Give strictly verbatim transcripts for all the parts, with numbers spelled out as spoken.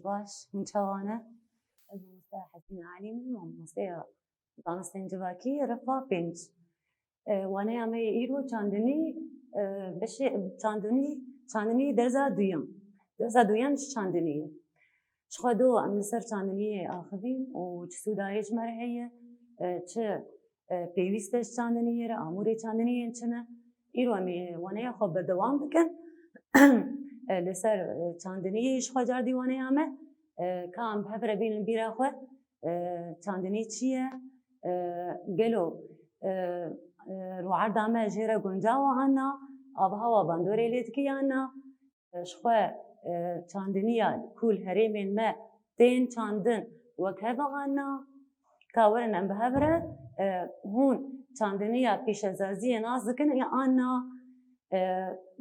Baş, hûn çawa ne? Ez mamoste Hesîn Elî me, mamosteya zanistên civakî, refa pênc. E, waneya me yê îro çandinî, e, beşê, çandinî, çandinî derza duyem. Derza duyem ji çandinî ye. Ji xwe do em li ser çandiniyê axivîn û çi sûdayê ji me re heye, e, çi, e, pêwîst e ji çandiniyê re, amûrê çandiniyên çi ne. Îro em ê waneya xwe berdewam bikin. E, li ser, e, çandiniyê ji xwe car dî waneya me, e, ka em bi hev re bînin bîra xwe, e, çandinî çi ye? E, gelo, e, e, rûerda me jê re guncawa an na? Avhewa bandorê lê dikî yan na? Ji xwe, e, çandiniya ku li herêmên me tên çandin wek hev an na? Ka werin em bi hev re, e, hûn çandiniya pîşesaziyê nas dikin ya an na? E,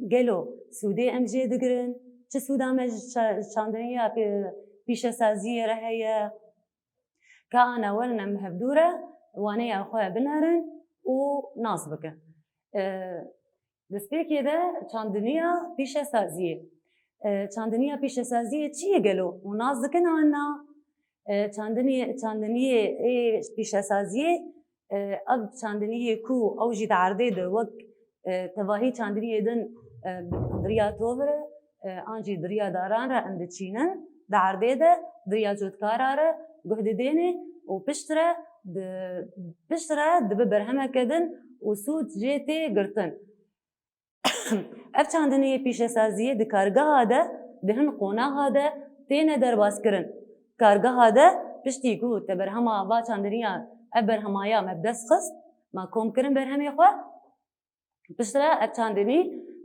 gelo sûdê em jê digirin? Çi sûda me ji ça-, çandiniya pî-, pîşesaziyê re heye? Ka ana werin em bi hevdû re waneya xwe binerin û nas bikin. E, destpêkê de çandiniya pîşesaziyê. E, çandiniya pîşesaziyê çi ye gelo? Hûn nas dikin an na? E, çandiniyê, çandiniyê ê pîşesaziyê, e, ev çandiniyê ku ew jî di erdê de wek, e, tevahî çandiniyê din, e, di riya tovir e, e, an jî di riya daran re em diçînin, di erdê de di riya cotkara re guh didêne û piştre di, piştre dibe berhemeke din û sûd jê tê girtin. Ev çandiniyê pîşesaziyê di kargeha de, di hin qonaxa de têne derbazkirin. Kargeha de piştî ku te berhema va çandiniya, ev berhemaya me bi dest xist, me kom kirin berhemê xwe. Piştre ev çandinî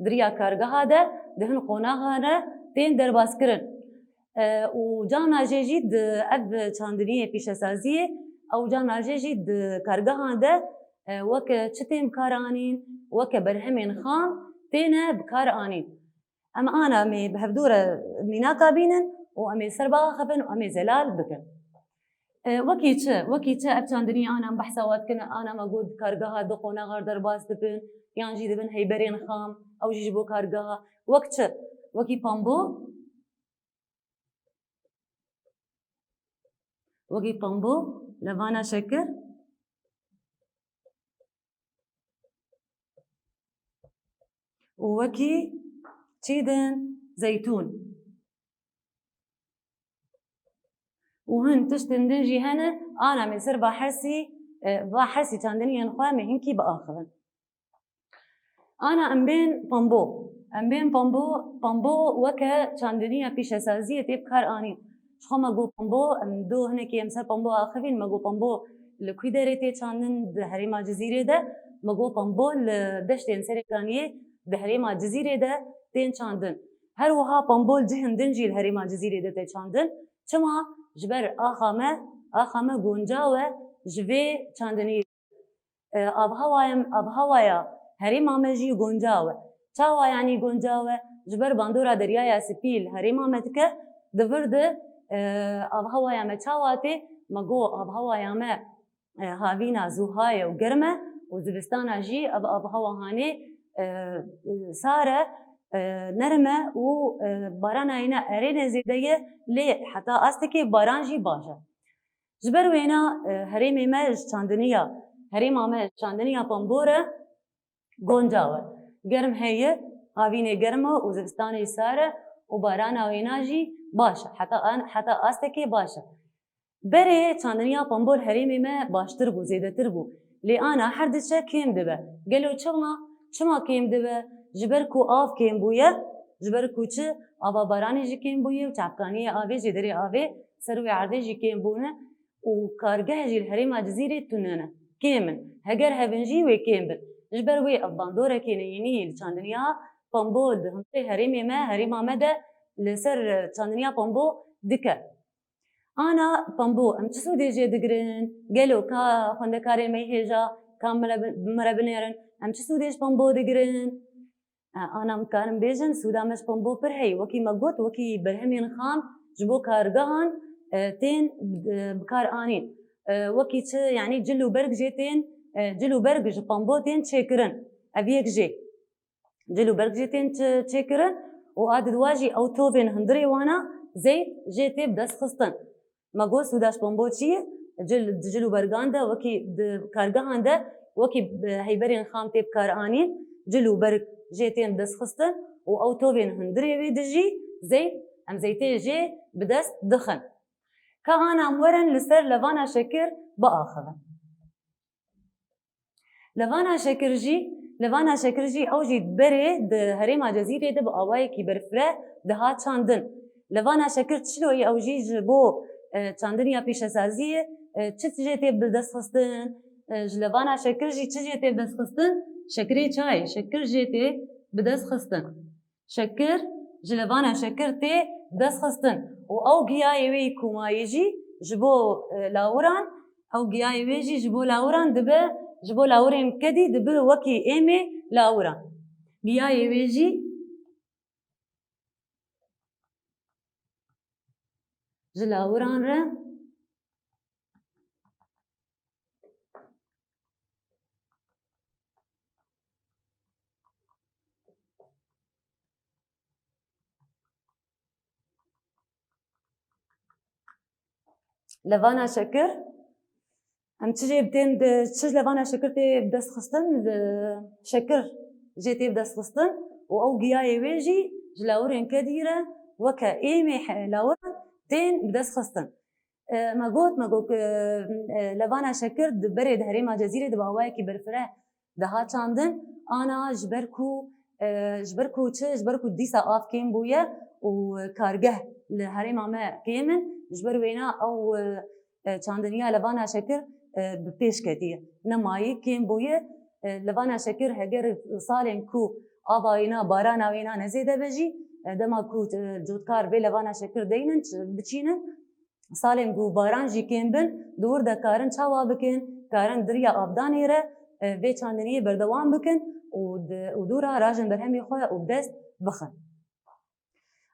di riya kargeha de di hin qonaxan re tên derbazkirin. E, û cana jê jî di ev çandiniyê pîşesaziyê, ew cana jê jî di kargehan de, e, weke çi tên bi kar anîn, weke berhemên xam têne bi kar anîn. Em ana em ê bi hevdû re mînaka bînin û em ê ser biaxivin û em ê zelal bikin. E, wekî çi? Wekî çi ev çandinî ana em behsa wa dikin, ana me got kargeha di qonaxa re derbas dibin, yan jî dibin heyberên xam, ew jî ji bo kargeha. Wek çi? Wekî pambo, wekî pambo, levana şekir û wekî çî din, zeytûn. Û hin tiştên din jî hene, ana em ê ser va hersî, e, va hersî çandiniyên xwe em ê hinkî biaxivin. Ana em bên pambo. Em bên pambo, pambo weke çandiniya pîşesaziyê tê bi kar anîn. Ji xwe me got pambo, em do hinekî em ser pambo axivîn, me got pambo li kwî derê tê çandin di herêma Cizîrê de, me got pambo li deştên Serêkaniyê di herêma Cizîrê de tên çandin. Her wiha pambo li cihên din jî li herêma Cizîrê de tê çandin. Çima? Ji ber axa me, axa me guncaw e ji vê çandiniyê. E, avhewaya, avhewaya herêma me jî guncaw e. Çawa yanî guncaw e? Ji ber bandora Deryaya Spî li herêma me dike, di vir de, e, avhewaya me çawa tê? Me got avhewaya me, e, havîna zûha ye û germ e û zivistana jî ev avhewa hanê, e, sar e, e, nerm e û, e, barana yê ne erêne zêde ye, lê heta astekê baran jî baş e. Ji ber wêna, e, herêmê me ji çandiniya, herêma me ji çandiniya pambo re goncaw e. Germ heye, havînê germ e û zivistanê jî sar e û barana wêna jî baş e. Heta an, heta astekê baş e. Berê çandiniya pambo li herêmê me baştir bû, zêdetir bû. Lê ana her diçe kêm dibe. Gelo çima, çima kêm dibe? Ji ber ku av kêm bûye, ji ber ku çi? Ava baranê jî kêm bûye û çavkaniyê avê, jêderê avê ser wê erdê jî kêm bûne û kargeh jî li herêma Cizîrê tune ne. Kêm in. Heger hebin jî wê kêm bin. Ji ber wê ev bandoreke neyînî li çandiniya pambo di hundirê herêmê me, herêma me de li ser çandiniya pambo dike. Ana pambo, em çi sûdê jê digirin? Gelo ka xwendekarên me yê hêja, ka min re bi-, bi me re binêrin, em çi sûdê ji pambo digirin? E, ana em karin bêjin, sûda me ji pambo pir heye. Wekî me got, wekî berhemên xam ji bo kargehan, e, tên, e, bi kar anîn. E, wekî çi, yanî cil û berg jê tên, e, cil û berg ji pambo tên çêkirin. Ev yek jê. Cil û berg jî tên çi-, çêkirin û a diduwa jî ew tovên hundirê wana Zeyt jê tê bi dest xistin. Me got sûda ji bombo çi ye? Cil, di cil û bergan de wekî di kargehan de wekî, e, heyberên xam tê bi kar anîn, cil û berg jê tên bi dest xistin û ew tovên hundirê wê dijî zeyt, em zeytê jê bi dest dixin. Ka ana em werin li ser levana şekir biaxivin. Levana şekir jî, levana şekir jî ew jî berê di herêma Cezîrê de bi awayekî berfireh dihat çandin. Levana şekir çilo ye ew jî ji bo, e, çandiniya pêşesaziyê, e, çi jê tê bi dest xistin? E, ji levana şekir jî çi jê tê bi dest xistin? Şekirê çayê, şekir jê tê bi dest xistin. Şekir, ji levana şekir tê bi dest xistin û ew giyayê wê yî kûmayî jî ji bo, e, lawiran, ew giyayê wê jî ji bo lawiran dibe, ji bo lawirên kedî dibe wekî êmê lawiran. Giyayê wê jî ji lawiran re Levana şekir. Em çi jê bi tên, çi ji levana şekir tê bi dest xistin, li şekir jê tê bi dest xistin û ew giyayê wê jî ji lawirên kedî re weke êmê he-, lawiran tên bi dest xistin. E, me got, me got, e, e, levana şekir di berê di herêma Cezîrê di bi awayekî berfireh dihat çandin, ana ji ber ku, e, ji ber ku çi, ji ber ku dîsa av kêm bûye û kargeh li herêma me kêm in, ji ber wêna ew, e, e, çandiniya levana şekir, e, bi pêş ketiye. Nemayî kêm bûye, e, levana şekir heger salên ku ava wêna, barana wêna nezêde be jî, e, dema ku, e, cotkar vê levana şekir deynin, ç-, biçînin, salên ku baran jî kêm bin, di wir de karin çawa bikin, karin di riya avdanê re, e, vê çandiniyê berdewam bikin û di-, û dûra rajin berhemê xwe û bi dest bixin.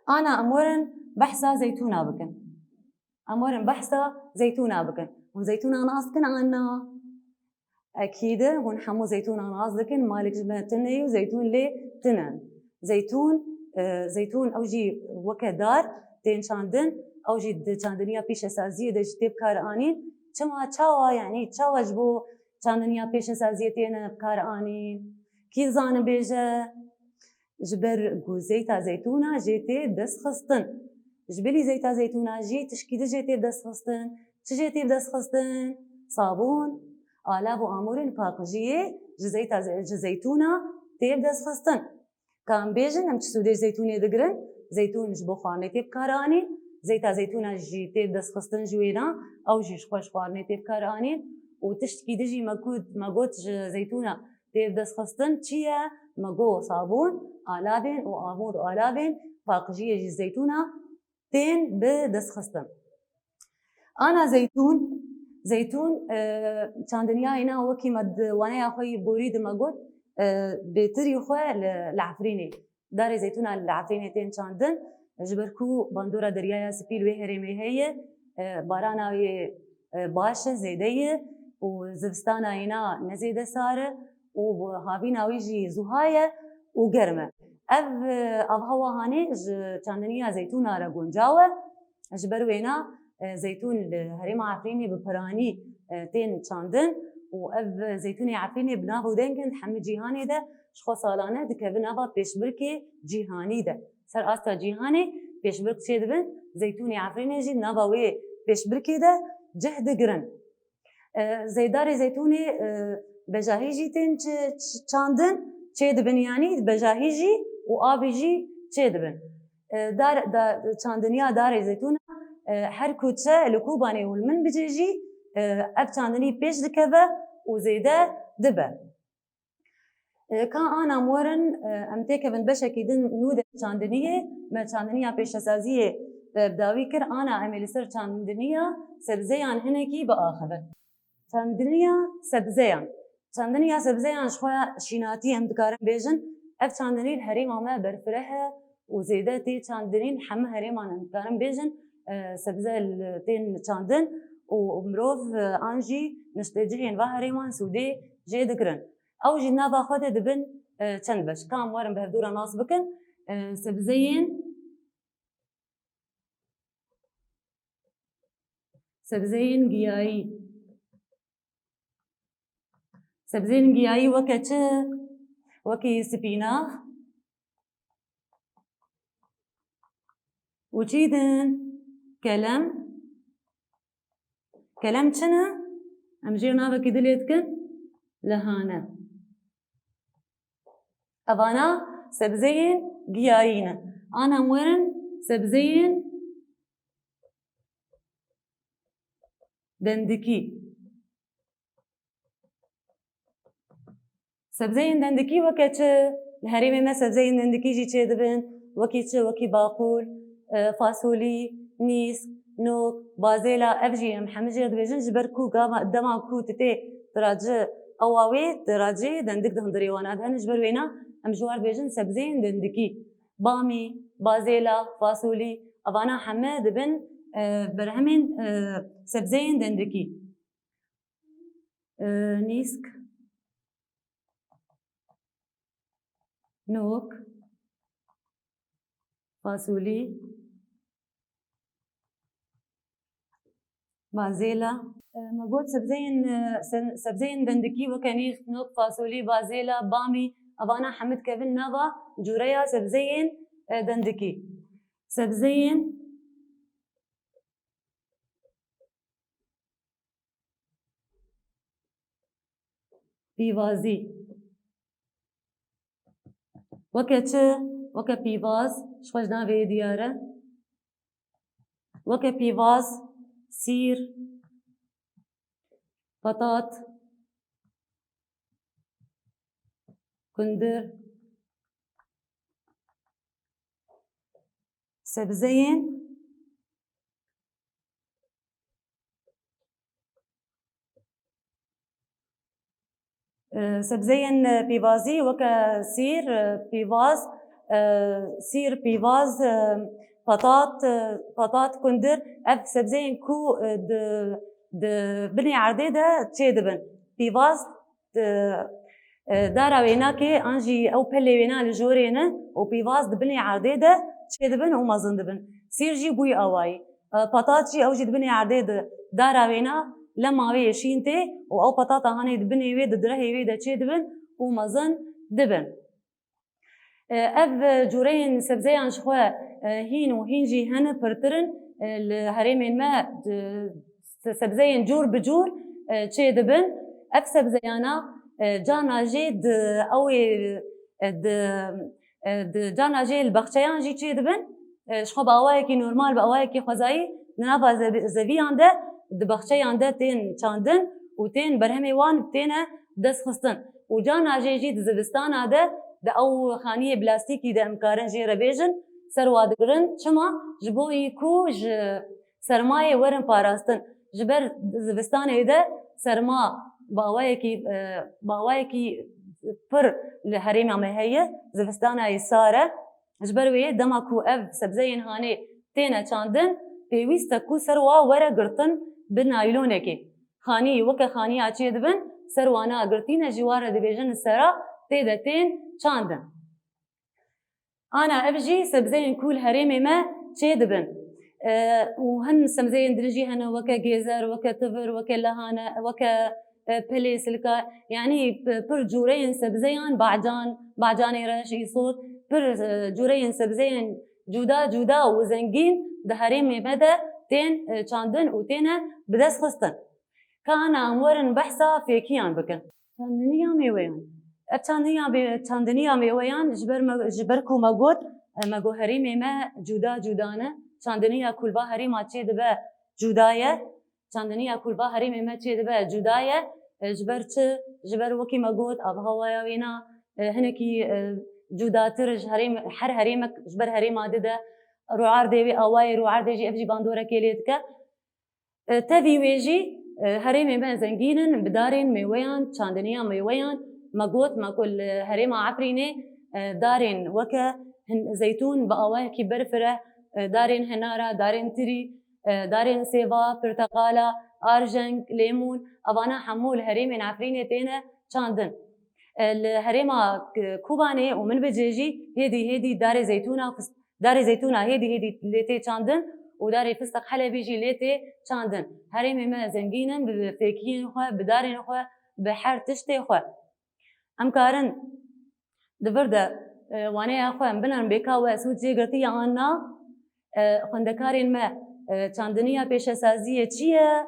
Ana em werin behsa zeytûna bikin. Em werin behsa zeytûna bikin. Hûn zeytûna nas dikin an na? Ekîd e, hûn hemû zeytûnan nas dikin, malek ji me tune ye û zeytûn lê tune. Zeytûn, e, zeytûn ew jî weke dar tên çandin, ew jî di çandiniya pêşesaziyê de jî tê bi kar anîn. Çima, çawa, yanî çawa ji bo çandiniya pêşesaziyê têne bi kar anîn? Kî dizane bêje? Ji ber ku zeyta zeytûna jê tê dest xistin. Ji bilî zeyta zeytûna jî tişkî di jê tê dest xistin. Çi jê tê dest xistin? Sabûn, alav û amûrên paqijiyê ji zeyta ze-, ji zeytûna tê dest xistin. Ka em bêjin, em çi sûdê ji zeytûnê digirin? Zeytûn ji bo xwarinê tê bi kar anîn. Zeyta zeytûna jî tê dest xistin ji wêna, ew jî ji xwe ji xwarinê tê bi kar anîn. Û tiştkî di jî me got, me got ji zeytûna tê bi dest xistin çi ye? Me got sabûn, alavên û amûr û alavên paqijiyê jî zeytûna tên bi dest xistin. Ana zeytûn, zeytûn, e, çandiniyayê na wekî me di waneya xwe yî borî de me got, e, bêtirî xwe li, li Efrînê. Darê zeytûna li Efrînê tên çandin, ji ber ku bandora Deryaya Spî li wê herêmê heye, e, barana wê, e, baş e, zêde ye û zivistana yê na ne zêde sar e û havîna wê jî zûha ye û germ e. Ev, e, avhewa hanê ji çandiniya zeytûna re guncaw e. Ji ber wêna, e, zeytûn li herêma Efrînê bi piranî, e, tên çandin û ev zeytûnê Efrînê bi nav û deng in hemî cîhanê de ji xwe salane dikeve nava pêşbirkê cîhanî de. Ser asta cîhanê pêşbirk çêdibin, zeytûnê Efrînê jî nava wê pêşbirkê de cih digirin. E, zeydarê zeytûnê, e, bejahî jî tên çi-, çi-, çandin, çêdibin, yanî bejahî jî û avî jî çêdibin. E, dar-, da-, çandiniya darê zeytûna, e, her ku çi li Kobanê û li min bicê jî, e, ev çandinî pêş dikeve û zêde dibe. E, ka ana em werin, e, em têkevin beşekî din nû de çandiniyê, me çandiniya pêşesaziyê, e, bi dawî kir, ana em ê li ser çandiniya sebzeyan hinekî biaxivin. Çandiniya sebzeyan. Çandiniya sebzeyan ji xwe şînatî em dikarin bêjin, ev çandinî li herêma me berfireh e û zêde tê çandinîn hemî herêman em dikarin bêjin, e, sebze li, tên çandin û mirov, e, an jî niştecihên va herêman sûdê jê digirin. Ew jî nava xwe de dibin, e, çend beş. Ka em werin bi hevdû re nas bikin, e, sebzeyên Sebzeyên giyayî. Sebzeyên giyayî weke çi? Wekî spînax. Û çî din? Kelem. Kelem çi ne? Em jê navekî dilê dikin. Lehane. Evana sebzeyên giyayî ne. Ana em werin sebzeyên dendikî. Sebzeyên dendikî weke çi? Li herêmê me sebzeyên dendikî jî çêdibin. Wekî çi? Wekî baqûl, e, fasolî, nîsk, nok, bazêla. Ev jî em hemî jê re dibêjin, ji ber ku gava, dema ku tu tê tu raci ewa wê, tu raciyê dendik di hundirê wan de hene. Ji ber wêna em ji wan re dibêjin sebzeyên dendikî. Bamî, bazêla, fasolî, evana heme dibin, e, berhemên, e, sebzeyên dendikî. E, nîsk, nok, fasolî, bazêla. E, me got sebzeyên, e, se-, sebzeyên dendikî weke nîsk, nok, fasolî, bazêla, bamî, evana hemî dikevin nava cûreya sebzeyên, e, dendikî. Sebzeyên pîvazî. Weke çi? Weke pîvaz, ji xwe ji navê yê diyar e. Weke pîvaz, sîr, patat, kundir, sebzeyên E, sebzeyên, e, pîvazî weke sîr, e, pîvaz, e, sîr, pîvaz, e, patat, e, patat, kundir, ev sebzeyên ku, e, di, di binê erdê de çêdibin. Pîvaz, e, e, dara wênakê an jî ew pelê wêna li jorê ne û pîvaz di binê erdê de çêdibin û mezin dibin. Sîr jî bûyî awayî. E, patat jî ew jî di binê erdê di dara wêna lema wê yê şîn tê û ew patata hanê di binê wê, di direhê wê de çêdibin û mezin dibin. E, ev, e, cûreyên sebzeyan ji xwe, e, hîn û hîn jî hene pirtir in, e, li herêmên me, e, se-, sebzeyên cûr bi cûr, e, çêdibin. Ev sebzeyana, e, carna jê di ew ê, e, di, e, di carna jê li baxçeyan jî çêdibin. E, ji xwe bi awayekî normal, bi awayekî xwezayî di nava zevi-, zeviyan de, di baxçeyan de tên çandin û tên berhemê wan têne destxistin. Û carna jê jî di zivistana de, di ew xaniyê plastîkî de em karin jê re bêjin, ser wa digirin. Çima? Ji bo yî ku ji sermayê werin parastin. Ji ber zivistanê de serma bi awayekî, e, bi awayekî pir li herêma me heye, zivistana yê sar e. Ji ber wê dema ku ev sebzeyên hanê têne çandin, pêwîst e ku ser wa were girtin bi naylonekê. Xanî weke xaniya çêdibin, ser wana girtîne jî wan re dibêjin li sera tê de tên çandin. Ana ev jî sebzeyên ku li herêmê me çêdibin. E, û hin sebzeyên din jî hene weke gêzer, weke tivir, weke lehane, weke, e, pelê, silka. Yanî p-, pir cûreyên sebzeyan, bacan, bacanê reş, îsot, pir, e, cûreyên sebzeyên cuda cuda û zengîn di herêmê me de tên, e, çandin û têne bi dest xistin. Ka ana em werin behsa fêkiyan bikin. Çandiniya mêweyan. Ev çandiniya bê-, çandiniya mêweyan ji ber me, ji ber ku me got, e, me got herêmê me cuda cuda ne. Çandiniya ku li va herêma çêdibe cuda ye. Çandiniya ku li va herêmê me çêdibe cuda ye. E, ji ber çi? Ji ber wekî me got, avhewaya wêna, e, hinekî, e, cudatir ji herêm-, her herêmek ji ber herêma dide. Rûerdê wê, awayê rûerdê jî ev jî bandorekê lê dike. E, tevî wê jî, e, herêmê me zengîn in bi darên mêweyan, çandiniya mêweyan. Me got, me ku li herêma Efrînê, e, darên weke hin-, zeytûn bi awayekî berfireh, e, darên hinara, darên tirî, e, darên sêva, pirteqala, arjeng, lêmûn, evana hemû li herêmên Efrînê têne çandin. E, li herêma, e, Kobanê û Minbicê jî hêdî hêdî darê zeytûna fis-, darê zeytûna hêdî hêdî lê tê çandin û darê Fistiq Helebî jî lê tê çandin. Herêmê me zengîn in bi fêkiyên xwe, bi darên xwe, bi her tiştê xwe. Em karin di vir de, e, waneya xwe em binerin bêka we sûd jê girtiye an na. E, xwendekarên me, e, çandiniya pêşesaziyê çi ye?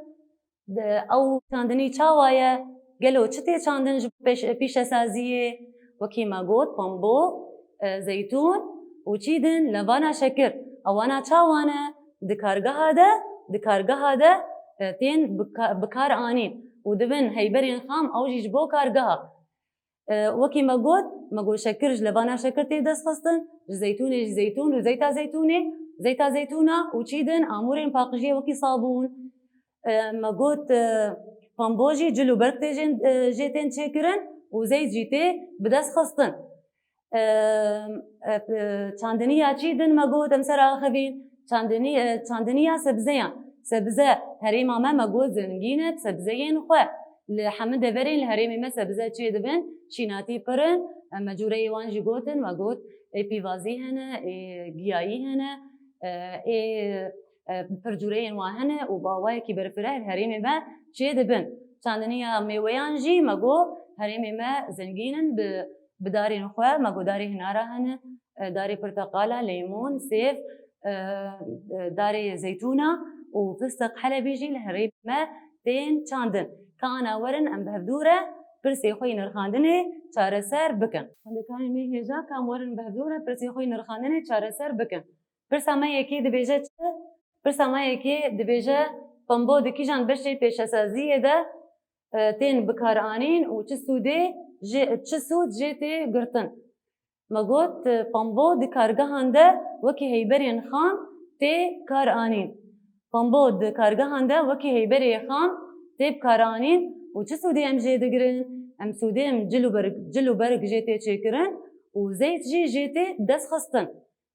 De, ew çandinî çawa ye? Gelo çi tê çandin ji bo pêş-, pîşesaziyê? Wekî me got, pambo, e, zeytûn û çî din, levana şekir. Ewana çawa ne? Di kargeha de, di kargeha de, e, tên bika-, bikar anîn û dibin heyberên xam, ew jî ji bo kargeha. E, wekî me got, me got şekir, ji levana şekir tê dest xistin, ji zeytûnê jî zeytûn û zeyta zeytûnê, zeyta zeytûna û çî din, amûrên paqijiyê wekî sabûn. E, me got, e, pambo jî cil û berg tê jê, e, jê tên çêkirin û zeyt jî tê bi dest xistin. E, e, e, çandiniya çî din me got em ser axivîn. Çandinî-, e, çandiniya sebzeyan. Sebze herêma me, me got zengîn e bi sebzeyên xwe. Li hemî deverên li herêmê me sebze çêdibin, şînatî pir in. Em me cûreyê wan jî gotin, me got ê pîvazî hene, ê giyayî hene, e, ê, e, pir cûreyên wan hene û bi awayekî berfireh li herêmê me çêdibin. Çandiniya mêweyan jî me got herêmê me zengîn in bi, bi darên xwe, me got darê hinara hene, e, darê pirteqala, lêmûn, sêv, e, e, darê zeytûna û fistiq helebî jî li herêmê me tên çandin. Ka ana werin em bi hevdû re pirsê xwe yê nirxandinê çareser bikin. Xwendekarên me hêja ka em werin bi hevdû re pirsê xwe yê nirxandinê çareser bikin. Pirsa me yekê dibêje çi? Pirsa me yekê dibêje, pambo di kîjan beşê pêşesaziyê de, e, tên bikaranîn û çi sûdê jê, çi sûd jê tê girtin? Me got, e, pambo di kargehan de wekî heyberên xam tê karanîn. Pambo di kargehan de wekî heyberê xam tê bikaranîn û çi sûdê em jê digirin? Em sûdê em cil û berg, cil û berg jê tê çêkirin û zeyt jî jê tê dest xistin.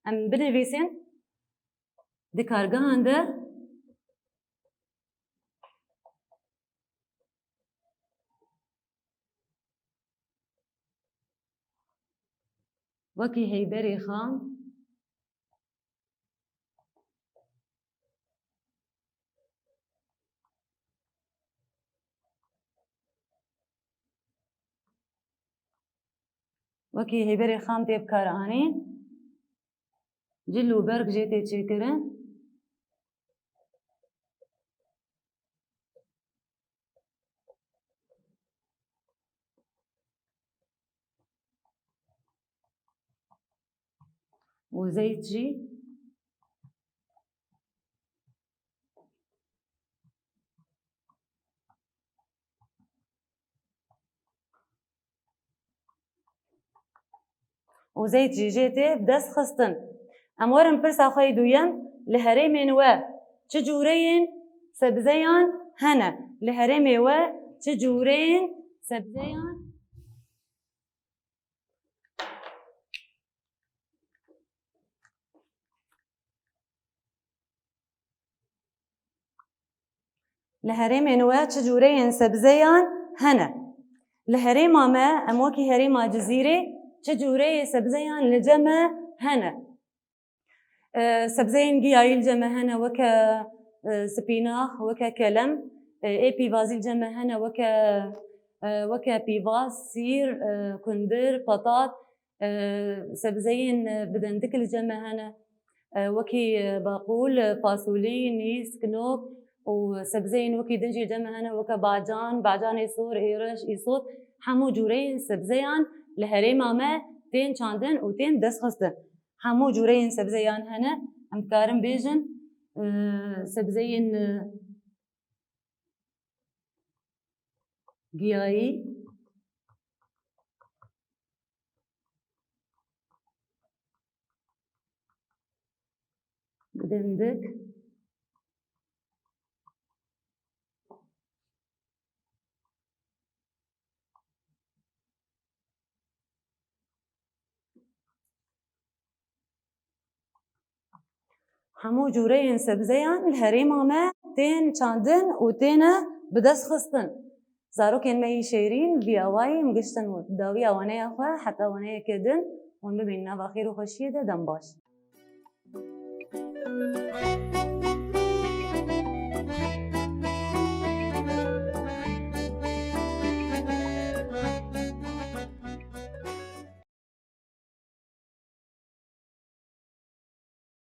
Em binivîsin. Di kargehan de wekî heyberê xam, wekî heyberê xam tê bikaranîn. Cil û berg jê tê çêkirin. Û zeyt jî. Û zeyt jî jê tê bi dest xistin. Em werin pirsa xwe yê duyem, li herêmên we çi cûreyên sebzeyan hene? Li herêmê we çi cûreyên sebzeyan? Li herêmên we çi cûreyên sebzeyan hene? Li herêma me, em wekî herêma Cizîrê, çi cûreyê sebzeyan li cem me hene? E, sebzeyên giyayî li cem me hene, weke, e, spînax, weke kelem, e, ê pîvazî li cem me hene, weke, e, weke pîvaz, sîr, e, kundir, patat, e, sebzeyên, e, bi dendik li cem me hene, e, wekî, e, baqûl, e, fasulî, nîsk, nok û sebzeyên wekî din jî li cem me hene, weke bacan, bacanê sor, êriş, îsot, hemû cûreyên sebzeyan li herêma me tên çandin û tên destxistin. Hemû cûreyên sebzeyan hene, em dikarin bêjin, e, sebzeyên, e, giyayî, bi dendik, hemû cûreyên sebzeyan li herêma me tên çandin û têne bi dest xistin. Zarokên me yî şêrîn, vî awayî em giştin dawiya waneya xwe, heta waneyeke din, hûn bimînin nava xêr û xweşiyê de, dem baş.